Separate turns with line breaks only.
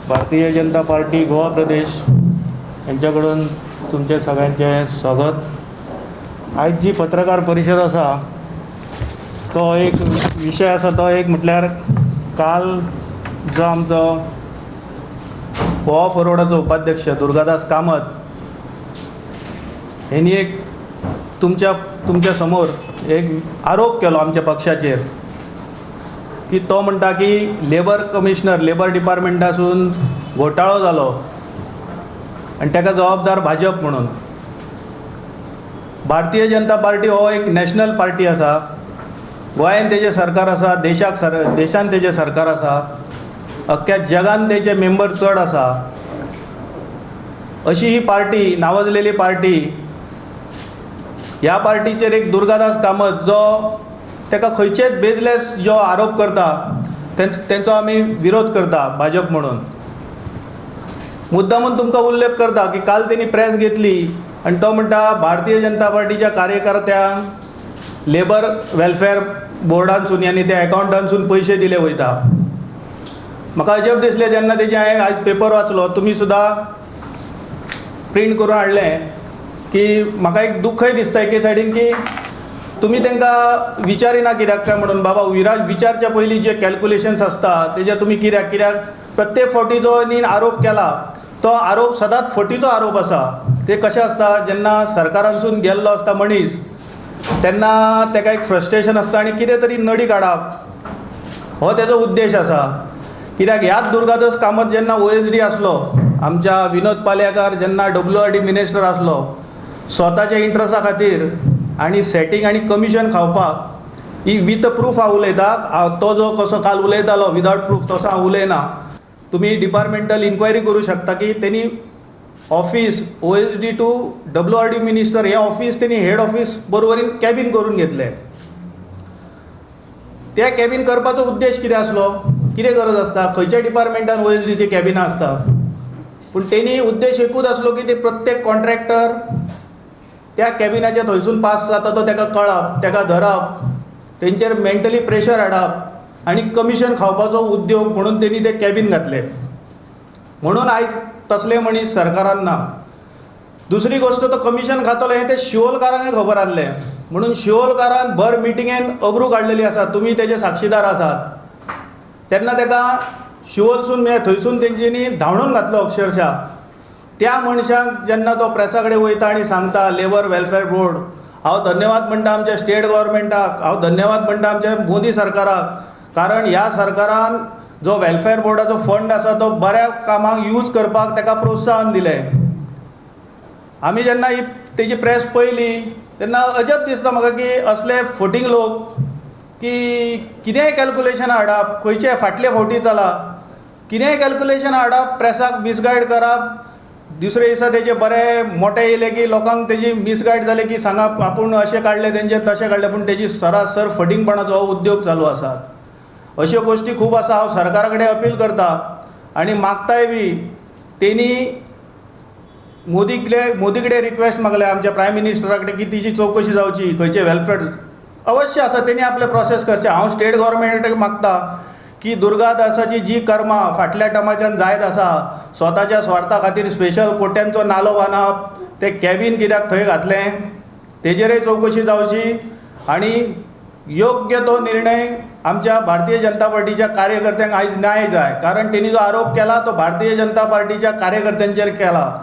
Bharatiya Janata party Goa Pradesh यांच्याकडून तुमचे सगळ्यांचे स्वागत. आयज जी पत्रकार परिशद आसा तो एक विशय आसा, तो एक म्हटल्यार काल जो आमचो गोवा फॉरवर्डाचो उपाध्यक्ष दुर्गादास कामत हेंणी एक तुमच्या तुमच्या समोर एक आरोप केलो आमच्या पक्षाचेर की तो म्हणटा की लेबर कमिशनर लेबर डिपार्टमेंटासून घोटाळो जालो आनी ताका जबाबदार भाजप म्हणून. भारतीय जनता पार्टी हो एक नॅशनल पार्टी आसा, गोंयान तेजें सरकार आसा, देशाक सर देशान तेजें सरकार आसा, अख्ख्या जगान तेजे मेंबर चड आसा. अशी ही पार्टी नावाजलेली पार्टी, ह्या पार्टीचेर एक दुर्गादास कामत जो ताका खंयचेच बेजलेस जो आरोप करता तेंचो आमी विरोध करता भाजप म्हणून. मुद्दामून तुमकां उल्लेख करता की काल तेणी प्रेस घेतली आनी तो म्हणटा भारतीय जनता पार्टीच्या कार्यकर्त्यांक लेबर वेलफेअर बोर्डांसून आनी त्या एकावंटांसून पयशे दिले वयता. म्हाका अजब दिसलें जेन्ना तेजें हांवें आयज पेपर वाचलो, तुमी सुद्दां प्रिंट करून हाडलें की म्हाका एक दुख्खय दिसता एके सायडीन की तुमी तांकां विचारिना कित्याक काय म्हणून. बाबा विचारच्या पयलीं जे कॅल्कुलेशन्स आसता तेजेर तुमी कित्याक कित्याक प्रत्येक फावटी जो न्ही आरोप केला तो आरोप सदांच फटीचो आरोप आसा. ते कशें आसता, जेन्ना सरकारांसून गेल्लो आसता मनीस तेन्ना ताका एक फ्रस्ट्रेशन आसता आनी कितें तरी नडी काडप हो तेजो उद्देश आसा. कित्याक ह्याच दुर्गादास कामत जेन्ना OSD आसलो, आमच्या विनोद पालयेकार जेन्ना WRD minister आसलो, स्वताच्या इंट्रस्टा खातीर आनी सेटींग आनी कमिशन खावपाक ही विथ प्रूफ हांव उलयता. तो जो कसो काल उलयतालो विदावट प्रूफ तसो हांव उलयना. तुमी डिपार्टमेंटल इन्क्वायरी करूं शकता की तेणी office OSD to WRD minister हें ऑफीस तेणी हेड ऑफीस बरोबरीन कॅबीन करून घेतलें. त्या कॅबीन करपाचो उद्देश कितें आसलो, कितें गरज आसता, खंयच्या डिपार्टमेंटान OSDची कॅबिनां आसता? पूण तेणी उद्देश एकूच आसलो की ते प्रत्येक कॉन्ट्रॅक्टर त्या कॅबिनाच्या थंयसून पास जाता तो ताका कळप, ताका धरप, तेंचेर मेंटली प्रेशर हाडप आनी कमिशन खावपाचो उद्योग म्हणून तेणी ते कॅबीन घातले. म्हणून आयज तसले मनीस सरकारान ना. दुसरी गोश्ट, तो कमिशन खातलो हें ते शिवोलकारांकय खबर आसलें, म्हणून शिवोलकारान भर मिटिंगेन अब्रू काडलेली आसा, तुमी तेजे साक्षीदार आसात. तेन्ना ताका शिवोलसून थंयसून तेंच्यांनी धांवडून घातलो अक्षरशा. त्या मनशाक जेन्ना तो प्रेसा कडेन वयता आनी सांगता लेबर वेलफेअर बोर्ड, हांव धन्यवाद म्हणटा आमच्या स्टेट गव्हर्मेंटाक, हांव धन्यवाद म्हणटा आमच्या मोदी सरकाराक, कारण ह्या सरकारान जो वेलफेअर बोर्डाचो फंड आसा तो बऱ्या कामाक यूज करपाक ताका प्रोत्साहन दिलें. आमी जेन्ना ही तेजी प्रेस पळयली तेन्ना अजब दिसता म्हाका की असले फटींग लोक की कितेंय कॅल्कुलेशन हाडप, खंयचे फाटले फावटी चला कितेंय कॅल्कुलेशन हाडप, प्रेसाक मिसगायड करप. दुसरे दिसा तेजे बरे मोटे येयले की लोकांक तेजी मिसगायड जाले की सांगप आपूण अशें काडलें तेंचे तशें काडलें, पूण तेजी सरासर फटींगपणाचो हो उद्योग चालू आसा. अश्यो गोश्टी खूब आसा. हांव सरकारा कडेन अपील करता आनी मागताय बी तेणी मोदी कडेन रिक्वेस्ट मागल्या आमच्या प्रायम मिनिस्टरा कडेन की तिची चवकशी जावची, खंयचे वेलफेअर अवश्य आसा तेणी आपलें प्रोसेस करचें. हांव स्टेट गव्हर्मेंटाक मागता की दुर्गादासाची जी कर्मां फाटल्या टर्माच्यान जायत आसा, स्वताच्या स्वार्था खातीर स्पेशल कोट्यांचो नालो बांदप, ते कॅबीन कित्याक थंय घातलें तेजेरय चवकशी जावची आनी योग्य तो निर्णय आमच्या भारतीय जनता पार्टीच्या कार्यकर्त्यांक आयज न्याय जाय, कारण तेणी जो आरोप केला तो भारतीय जनता पार्टीच्या कार्यकर्त्यांचेर केला.